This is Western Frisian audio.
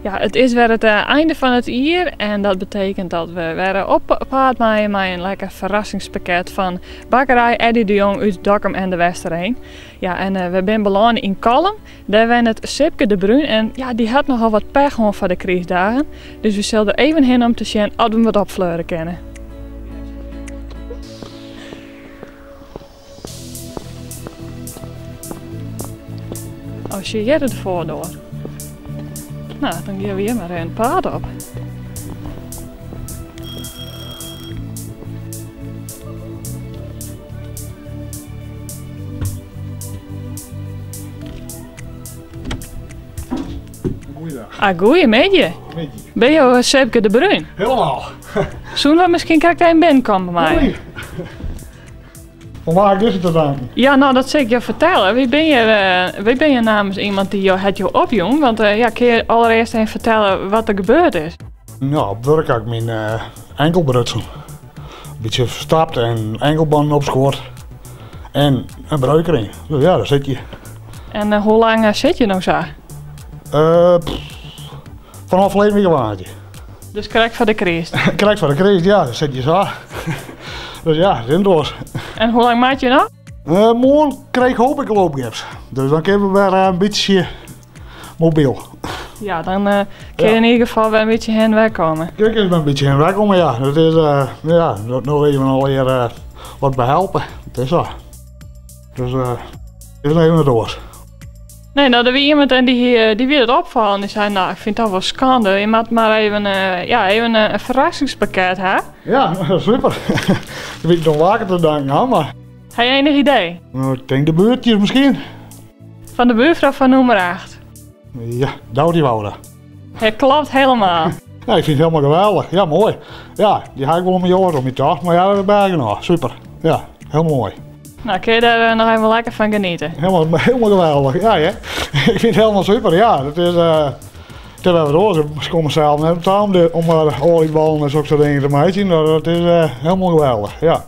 Ja, it is wer it einde fan it jier en dat betekent dat we wer op paad meie mei in lekker ferrassingspakket fan bakkerij Eddy de Jong út Dokkum en de Westereen. Ja, en we binne belâne yn Kollum. Dêr wennet Sipke de Bruin en ja, dy hat nochal wat pech hân foar de krystdagen. Dus we sille der even hinne om te sjen oft we him wat opfleure kinne. Oh, sjoch hjir de foardoar. No, dan gean we hjir mar in paad op. Goeiedag. Ah, goeiemiddei. Middei. Binne jo Sipke de Bruin? Helemaal. Soene we miskien krekt even binnenkomme meie? Hoi. Oan wa is dizze te danken? Ja, no dat sil ik jo fertelle. Wy binne hjir, eh, wy binne hjir namens iemand dy't jo hat jo opjûn. Want eh, ja, kinne je allereerst even fertelle wat der gebeurd is? Nou, op wurk ha ik myn eh, enkel brutsen. Een bytsje ferstapt en enkelbannen opskuord. En in breuk deryn. Dus ja, dêr sit je. En eh, hoe lang eh, sit je no sa? Eh, pff, fanôf ferleden wike woansdei. Dus krekt foar de kryst? Krekt foar de kryst, ja, dan sit je sa. Dus ja, rint oars. En hoe lang moat je noch? Eh, moarn krij ik hoop ik loopgips. Dus dan kinne we wer eh, in bytsje mobyl. Ja, dan eh, kin je yn ieder gefal wer in bytsje hinne en wer komme. Ik kin wer in bytsje hinne en wer komme, ja. Dat is, eh, ja, no even allegear eh, wat behelpe. Dat is sa. Dus eh, is even wat oars. Nee, no, der wie iemand en dy, dy wie dat opfallen. Dy sei, no, ik fyn it toch wol skande. Je moat mar even, ja, even in ferrassingspakket ha. Ja, super. Dan wie ik noch wakker te danken, ha, mar. Ha je enig idee? No, ik tink de buurtjes miskien. Fan de buurfrou fan nûmer 8. Ja, Doutie Wouda. Het klopt helemaal. Ja, ik fyn it hielendal geweldich. Ja, moai. Ja, dy ha ik wol om myn jaren om myn tocht, mar ja, dat is by genôch. Super. Ja, hielendal moai. No, kinne je dêr eh, noch even lekker fan geniete. Hielendal, hielendal geweldich. Ja, ja. Ik fyn it hielendal super. Ja, dat is, uh, it is wer wat oars. Ik kom sels net op ta om, de, om oaljebollen en sokke dingen te meitsjen. Dat is uh, hielendal geweldich. Ja.